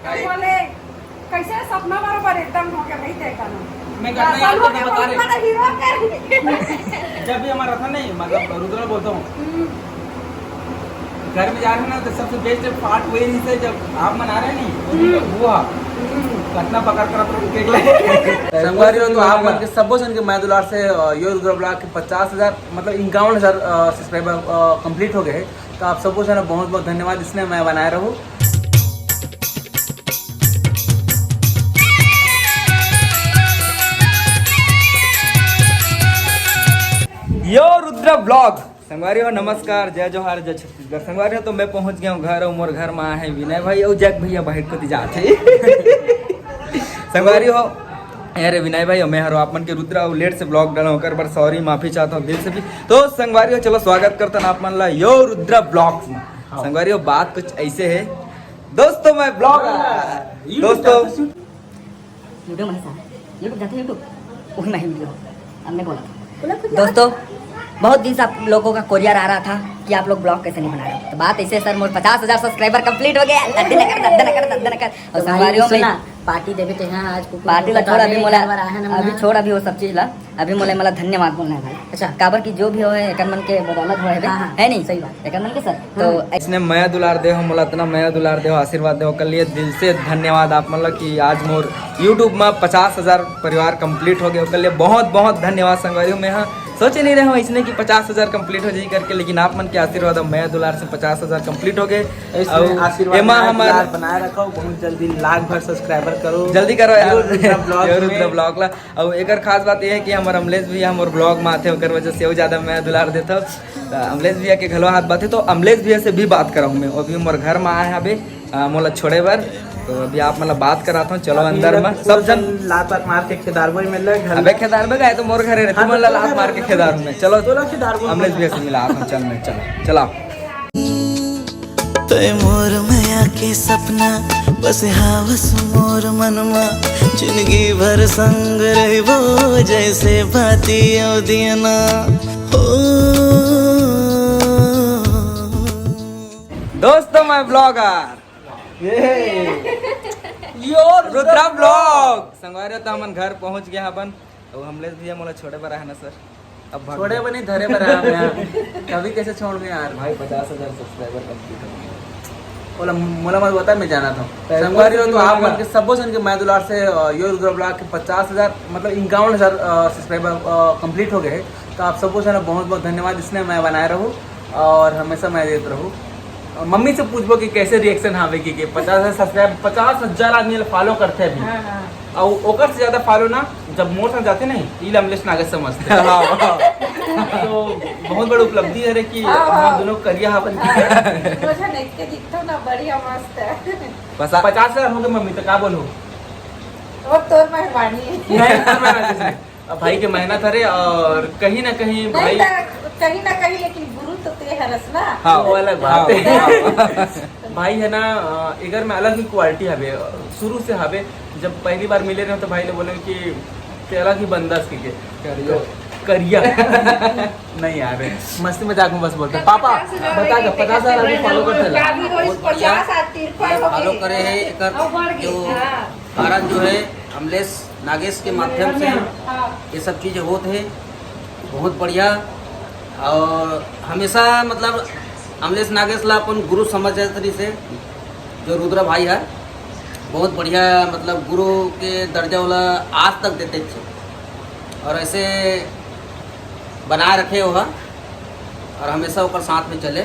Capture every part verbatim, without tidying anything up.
बोले, कैसे सपना बराबर एकदम हो गया भाई, देखा ना। मैं करना याद करना बता रहे। हीरो के। जब भी हमारा था नहीं, मतलब, रुद्र बोलता हूँ। हम्म। घर में जा रहे हैं ना, तो सबसे बेस्ट पार्ट वही से, जब आप मना रहे नहीं, हम्म। वो आप हम्म। कतना पकड़ कर अपना केक ले। संगवारी हो, तो आप मन के सबो जन के मैं दुलार से, अ, यो रुद्र ब्लॉग के पचास हजार, मतलब, इक्यावन हजार, अ, सब्सक्राइबर, अ, कंप्लीट हो गए हैं। तो आप सबको जो है ना, बहुत बहुत धन्यवाद, इसने मैं बनाए रहूँ। यो रुद्र ब्लॉग। संगवारी हो, नमस्कार, जय जोहार, जय छत्तीसगढ़। संगवारी हो, तो मैं पहुंच गया हूँ घर, और मोर घर में आहे विनय भाई और जैक भैया बाहर को जात है। संगवारी हो, अरे विनय भाई, मैं हरो आप मन के रुद्र, और लेट से ब्लॉग डाला, ओकर बर सॉरी, माफी चाहता हूँ दिल से भी। तो संगवारी हो, चलो स्वागत करता हूँ आप मन ला यो रुद्र ब्लॉग्स में। हाँ। संगवारी हो, बात कुछ ऐसे है, दोस्तों, मैं ब्लॉगर। हाँ, दोस्तों, YouTube YouTube में है साहब, YouTube जाते हैं YouTube, वही मैं ही वीडियो, अब मैं बोला था। दोस्तों, बहुत दिन से आप लोगों का कोरियर आ रहा था कि आप लोग ब्लॉग कैसे नहीं बना रहे, तो बात ऐसे है सर, मोर पचास हजार सब्सक्राइबर कंप्लीट हो गया, दद्दन कर, दद्दन कर, दद्दन कर। और तो भाई, संगवारी हो, सुना, पार्टी देवे तो यहाँ आज कुकुर पार्टी ला कुकुर छोड़, अभी काले मोला, घर बार आए हैं, अभी नमूना। छोड़, अभी वो सब चीज ला, अभी मोला, मोला धन्यवाद बोलना है भाई। अच्छा। काबर कि जो भी होए, एकर मन के बदौलत होए बे, हाँ, हाँ, है नहीं? सही बात। एकर मन के सर। तो हाँ। इसने मया दुलार दे हो, मोला इतना मया दुलार दे हो, आशीर्वाद दे हो, ओकर लिए दिल से धन्यवाद आप मन ला कि आज मोर YouTube में पचास हजार परिवार कंप्लीट हो गए, ओकर लिए बहुत बहुत धन्यवाद संगवारी हो। मैं हाँ सोचे नहीं रहे हूँ इसने कि पचास हजार कंप्लीट हो जाए करके, लेकिन आप मन के आशीर्वाद और मया दुलार से पचास हजार कंप्लीट हो गए। ऐसे और आशीर्वाद एमा मया हमार दुलार बनाए रखो, बहुत जल्दी लाख भर सब्सक्राइबर करो। जल्दी करो यार। यो रुद्र ब्लॉग यो रुद्र में। ब्लॉग ला। और एकर खास बात ये है कि हमर अमलेश भैया हमर ब्लॉग में आथे, ओकर वजह से वो ज्यादा मया दुलार देथे। तो अमलेश भैया के घलो हाथ बात है, तो अमलेश भैया से भी बात कराहूँ मैं। अभी मोर घर में आए हैं अभी, आ, मोला छोड़े बर, तो अभी आप मतलब बात कराता हूँ। चलो अभी अंदर में सब जन लात वात मार के खेदार में मिल रहे घर अबे में। खेदार में गए तो मोर घरे रे, हाँ, तुम तो ला तोला लात मार के खेदार में। चलो तोला खेदार में अमलेश भैया से मिला आता हूँ। चल मैं, चलो, चलाओ। तय मोर मया के सपना बस हावस मोर मन मा, जिंदगी भर संग रहबो जैसे बाती अउ दियना। ओ दोस्तों, मैं ब्लॉगर। ये यो रुद्रा ब्लॉग। संगवारी हो, तो हमन घर पहुंच गया अपन। अब अमलेश भैया मोला छोड़े बर आए ना सर। अब भाग छोड़े गया। बनी धरे बर आए हैं। कभी कैसे छोड़ में यार। भाई, पचास हजार सब्सक्राइबर कंप्लीट हो गए। बोला, मोला मत बता, मैं जाना था। संगवारी हो, तो आप मन के सबो जन के मैं दुलार से, अ, यो रुद्रा ब्लॉग के पचास हजार, मतलब इक्यावन हजार, अ, सब्सक्राइबर, अ, कंप्लीट हो गए हैं। तो आप सबको जो है ना, बहुत बहुत धन्यवाद, इसने मैं बनाए रहूँ और हमेशा मैं देत रहूँ। और मम्मी से पूछबो कि कैसे रिएक्शन आवे कि, कि पचास हजार सब्सक्राइब, पचास हजार आदमी फॉलो करते हैं अभी। हाँ, हाँ। और ओकर से ज्यादा फॉलो ना जब मोर संग जाते नहीं, ई ला अमलेश नागेश समझते हैं। हाँ, हाँ। तो बहुत बड़ा उपलब्धि है रे कि हाँ, हाँ। दोनों करिया अपन। हाँ, दोनों जन एक के दिखता ना, बढ़िया मस्त है। बस आ- पचास हजार हो गए मम्मी, तो का बोलो? वो तोर मेहरबानी है। नहीं, तोर मेहरबानी है। अब भाई के मेहनत हरे और कहीं ना कहीं नहीं भाई तो कहीं ना कहीं, लेकिन गुरु तो ते हरस ना। हाँ, वो अलग बात है। हाँ। भाई है ना, अ, एकर में अलग ही क्वालिटी हवे, शुरू से हवे। जब पहली बार मिले रहे तो भाई ने बोले कि ते अलग ही बंदस के, के। करिया। तो करिया। नहीं यार, मस्ती मजाक में बस बोलते हैं। पापा, बता दो, पचास हजार अभी फॉलो करते हैं। पचास आदमी रोज पचास आदमी तिरपन हो फॉलो गए। करे हैं, एकर अब बढ़ गए। जो हाँ। कारण जो है अमलेश नागेश के माध्यम से हाँ। ये सब चीज़ें होत है, बहुत बढ़िया। और हमेशा मतलब अमलेश नागेश ला अपन गुरु समझ जात रही से, जो रुद्रा भाई है, बहुत बढ़िया, मतलब गुरु के दर्जा वाला आज तक देते थे। और ऐसे बनाए रखे हो और हमेशा ओकर साथ में चले।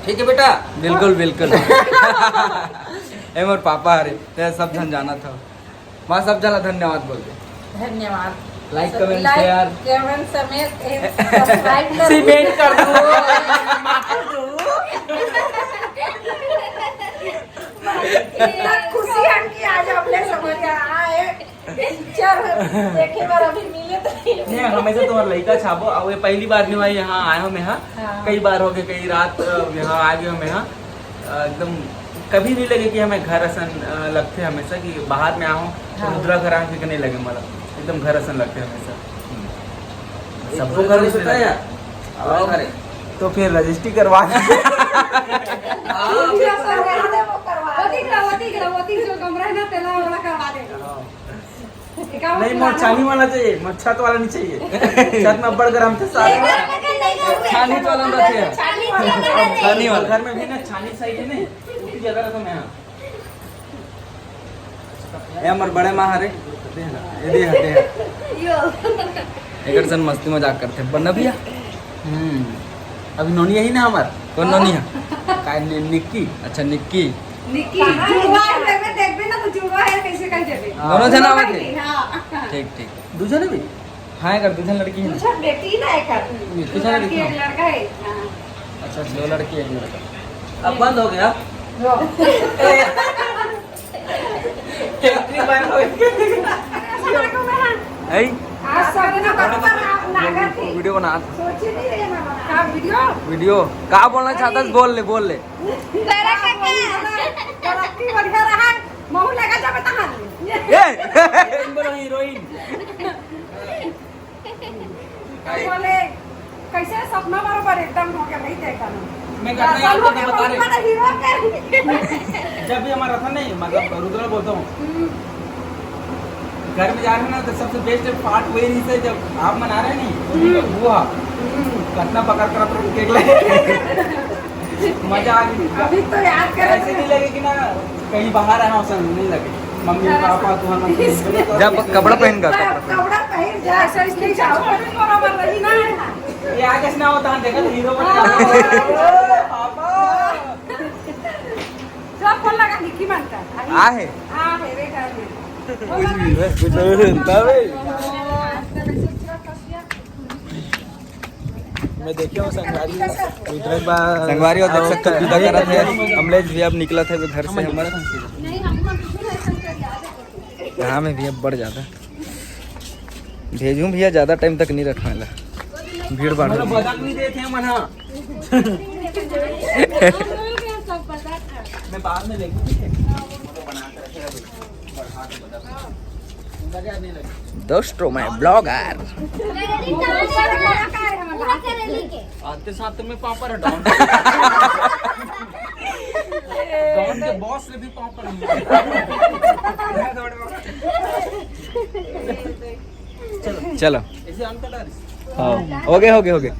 ठीक है बेटा? बिल्कुल, बिल्कुल। ए मोर पापा हरे, ते सब झन जानत हो। माँ, सब झन ला धन्यवाद बोल दे। धन्यवाद। Like, comment, like, share। Comment समेत ए, subscribe करो। सीमेंट कर दो। इतना खुशी है कि आज अपने समझ आए। पिक्चर देखे बर अभी मिले तो नहीं। नहीं, हमेशा तुम्हारा लड़का छापो, और ये पहली बार नहीं हुआ यहाँ आया हूँ मैं, हाँ। हाँ। कई बार हो गए, कई रात, अ, यहाँ आ गए हूँ मैं, हाँ। अ, एकदम कभी नहीं लगे कि हमें घर असन, अ, लगते हमेशा कि बाहर में आऊँ, हाँ। रुद्रा घर आऊँ कि नहीं लगे, मतलब एकदम घर असन लगते हमेशा। हम्म। सबको घर में होता है यार। और तो फिर रजिस्ट्री करवा दे। हाँ, बिल्कुल। नहीं, मोर छानी वाला चाहिए, मोर छत वाला नहीं चाहिए। छत में बड़ गरम थे सारे। छानी वाला रहते हैं। छानी वाला। घर में भी ना छानी सही है नहीं, उतनी ज्यादा रहता मैं। ये हमर बड़े माँ हरे। ये दे, दे। एकर सन मस्ती मजाक करते हैं। बन्ना भैया। हम्म। अभी नोनी यही ना हमार। कौन नोनी है? काय नि-, निक्की। अच्छा, निक्की। निक्की, जुड़वा है, घर में देखबे ना तो जुड़वा है, कैसे कर देबे? दोनों जना आवत है? हाँ। ठीक, ठीक। दू जने भी? हाँ, एकर दू जन लड़की है ना? दू जन बेटी ना एकर। दू जन लड़की, एक लड़का है। हाँ। अच्छा, दो लड़की, एक लड़का। अब बंद हो गया। फैक्ट्री बंद हो गई। ऐ? आज सब ना बता, आप लागत है। वीडियो बना। सोचे नहीं रहे ना बना। का वीडियो? वीडियो। का बोलना चाहता है? बोल ले, बोल ले। तरक्की बढ़िया रहा। महू लगा जब तहां। ए! हीरोइन बोलो, हीरोइन। बोले, कैसे सपना बरोबर एकदम हो गया भाई, देखा ना। मैं कहता हूँ, आपको तो बता रहे। हीरो के। जब भी हमारा था नहीं, मतलब, रुद्रा बोलता हूँ। हम्म। घर में जा रहे हैं ना, तो सबसे बेस्ट पार्ट वही रही से, जब आप मना रहे नहीं, हम्म। वो, हम्म। कतना पकड़ कर अपन केक ले। मजा आ गई। अभी तो याद कर ऐसे नहीं लगे कि ना कहीं बाहर आया हो, ऐसा नहीं लगे। मम्मी, पापा, तुम्हारा जब कपड़ा पहन का, कपड़ा पहन। कपड़ा पहन जा, ऐसा इसलिए जाओ, बराबर रही ना। ये आगे से ना होता, हम देखा तो हीरो बन गया। हाँ। पापा। सब फोन लगा, निक्की मानता है। आ है। हाँ, है, रे घर में। कुछ भी है, कुछ भी बनता है भाई। मैं देखे हूँ संगवारी, रुद्रक बा-, संगवारी हो, देख सकते हो, विदा करत हे। अमलेश भी अब निकलत हे घर से हमर। यहाँ में भी अब बढ़ जाता। भेजूं भैया, ज्यादा टाइम तक नहीं रखने ला, भीड़ भाड़ मतलब होगी। बदक नहीं देते हैं मना। मैं बाद में देखूं, ठीक है? दोस्तों, मैं ब्लॉगर। आते साथ में पापड़ हटाओ। डॉन के बॉस से भी पापड़ नहीं। चलो। ऐसे अंकल आ रहे। हाँ, हो गए, हो गए, हो गए।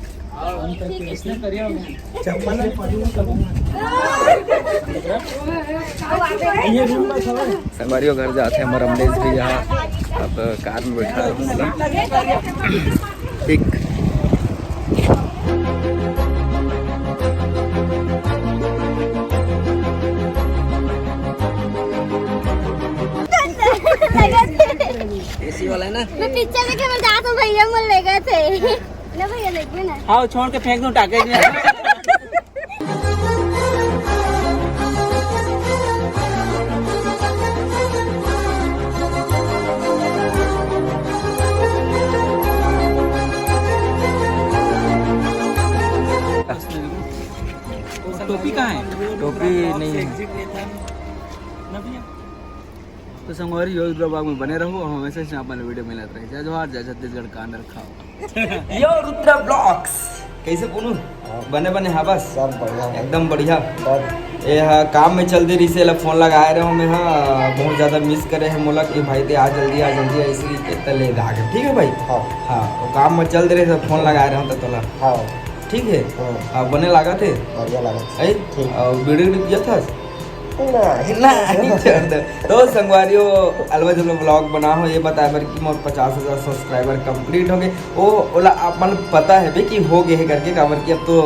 संगवारी हो घर जाते हैं, हमर अमलेश भी यहाँ अब कार में बैठा है। ठीक। एसी वाला है ना? मैं पिक्चर देखे में जात हूँ भैया, मोर लेगा थे। ना भैया, लेगबे ना। हाँ, छोड़ के फेंक दूँ टाके में। टोपी कहाँ है? टोपी नहीं है। तो संगवारी, यो रुद्रा ब्लॉग में बने रहो और हमेशा से अपन वीडियो मिलत रहे। जय जोहार, जय छत्तीसगढ़, कान रखाओ। यो रुद्रा ब्लॉग्स, कैसे बोलूं? हाँ। बने बने, हाँ बस। सब बढ़िया है। एकदम बढ़िया। बस। ये हाँ, काम में चल दे रही से, ला फोन लगाए रहे हूँ मैं, हाँ, बहुत ज्यादा मिस करे हैं मोला कि भाई ते आ जल्दी, आ जल्दी, ऐसे ही कहता ले आ गए। ठीक है भाई? हाँ। हाँ, वो काम में चल दे रहे से फोन लगाए रहे हूँ तो तोला। हाँ। ठीक है? हाँ। हाँ, बने लागत है? बढ़िया लागत है। ऐ? ठीक। और बीड़ी उड़ी पिया था? नहीं। नहीं, छोड़ दे। तो संगवारियों, अलवा जलवा ब्लॉग बना हो, ये बताए बर कि मोर पचास हजार सब्सक्राइबर कंप्लीट हो गए। ओ, ओला आप मन पता है बे कि हो गए है करके, काबर कि अब तो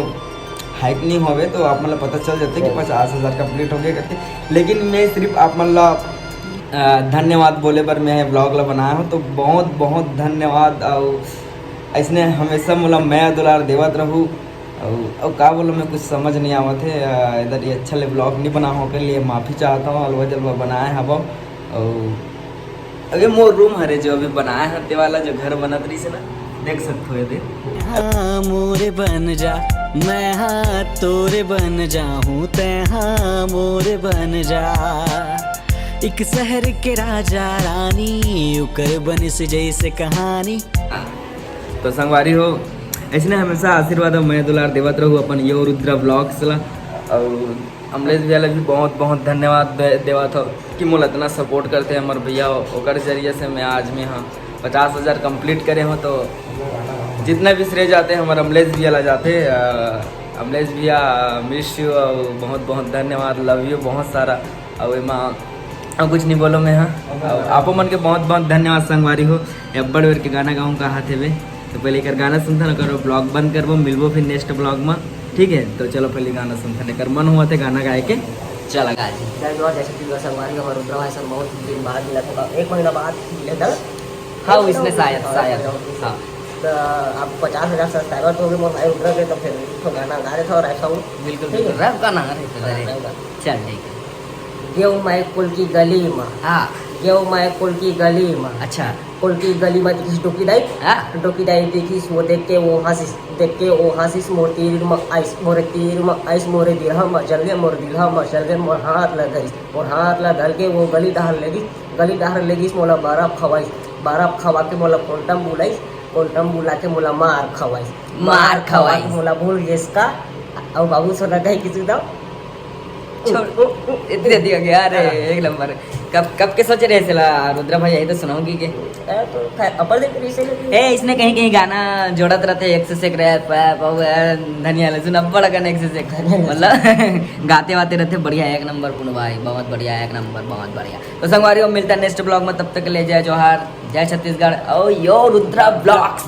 हाइक नहीं होवे, तो आप मन ला पता चल जाते कि हाँ। पचास हजार कंप्लीट हो गए करके। लेकिन मैं सिर्फ आप मन ला, अ, धन्यवाद बोले बर मैं ब्लॉग ला बनाया हूँ, तो बहुत, बहुत धन्यवाद। और ऐसने हमेशा मोला मया दुलार देवत रहू। अउ, अउ का बोलूं, मैं कुछ समझ नहीं आवत हे। अ, इधर ये अच्छा ले ब्लॉग नहीं बना हो, के लिए माफी चाहता हूँ। अलवा जलवा बनाए हवो। अउ अबे मोर रूम हरे, जो अभी बनाए हते वाला, जो घर बनत रही से ना, देख सकते हो ये दे। हाँ मोरे बन जा, मैं हाँ तोरे बन जाहूँ, तै हाँ मोरे बन जा। एक शहर के राजा रानी, उकर बनिस जैसे कहानी। तो संगवारी हो, ऐसने हमेशा आशीर्वाद अउ मया दुलार देवत रहू अपन यो रुद्रा ब्लॉग्स ला। अउ अमलेश भैया ला भी बहुत बहुत धन्यवाद दे-, देवत हो कि मोला इतना सपोर्ट करते हैं हमर भैया, ओकर जरिए से मैं आज में हाँ। पचास हजार कंप्लीट करे हो तो जितना भी श्रेय जाते हैं हमारे अमलेश भैया ला जाते। अ, अमलेश भैया, मिस यू, बहुत बहुत धन्यवाद, लव यू बहुत सारा। और एमा और कुछ नहीं बोलो मैं, हाँ। और आपो मन के बहुत बहुत धन्यवाद संगवारी हो। ये अब्बड़ बेर के गाना गाऊँ कहा थे बे, तो पहले एक गाना सुनता ना करो, ब्लॉग बंद करबो, मिलबो फिर नेक्स्ट ब्लॉग में, ठीक है? तो चलो पहले गाना सुनता ना कर, मन हुआ थे गाना गाए के, चला गा जी। जय जोहार, जय छत्तीसगढ़ संगवारी, हमारे रुद्रा भाई सर बहुत दिन बाद मिला था, एक महीना बाद मिला था। हाँ, इसने शायद, शायद, हाँ। तो आप पचास हजार सब्सक्राइबर तो हो गए मोर भाई रुद्रा के, तो फिर एक ठो गाना गा रहे थे और ऐसा हूँ। बिल्कुल, ठीक है। बिल्कुल, रैप गाना गा रहे थे, हाँ, अरे। रैप गाना। चल, ठीक है। गेहूं मैं कुल की गली में। हाँ। गेहूं मैं कुल की गली में। अच्छा। कुल की गली में देखिस डोकी दाई। हाँ। डोकी दाई देखिस, वो देख के वो हंसिस, देख के वो हंसिस, मोर तीर में आइस, मोर तीर में आइस, मोरे दिलहा में चल गए, मोर दिलहा में चल गए, मोर हाथ ल धरिस, मोर हाथ ल धर के वो गली डहर ले गिस, गली डहर ले गिस, मोला बर्फ खवाइस, बर्फ खवा के मोला कोंटम बुलाइस, कोंटम बुला के मोला मार खवाइस, मार मार खवा के खवाइस। मोला भूल गेस का, अउ बाबू सोना कहे किसी दा छोड़। इतने दिया गया, अरे, हाँ। एक नंबर। कब, कब के सोचे रहे सिला, रुद्रा भाई, यही तो सुनाऊंगी के? ए, तो खैर, अपर दिन तो इसे लेके ए, इसने कहीं, कहीं गाना जोड़त रहते, एक से एक रैप, रैप, और, ए, धनिया लहसुन, अब बड़ा गाना एक से एक। मतलब, गाते वाते रहते, बढ़िया, एक नंबर, पुन भाई, बहुत बढ़िया, एक नंबर, बहुत बढ़िया। तो संगवारी, मिलता है नेक्स्ट ब्लॉग में, तब तक के लिए जय जोहार, जय छत्तीसगढ़, और यो रुद्रा ब्लॉग्स।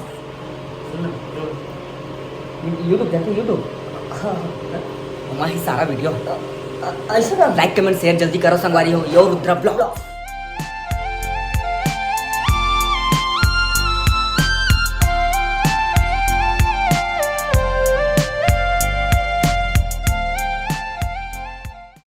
YouTube जानते हो, YouTube? हाँ, हाँ। हमारी सारा वीडियो। अ-, अ-, ऐसा ना? लाइक, कमेंट, शेयर जल्दी करो संगवारी हो, यो रुद्रा ब्लॉग्स।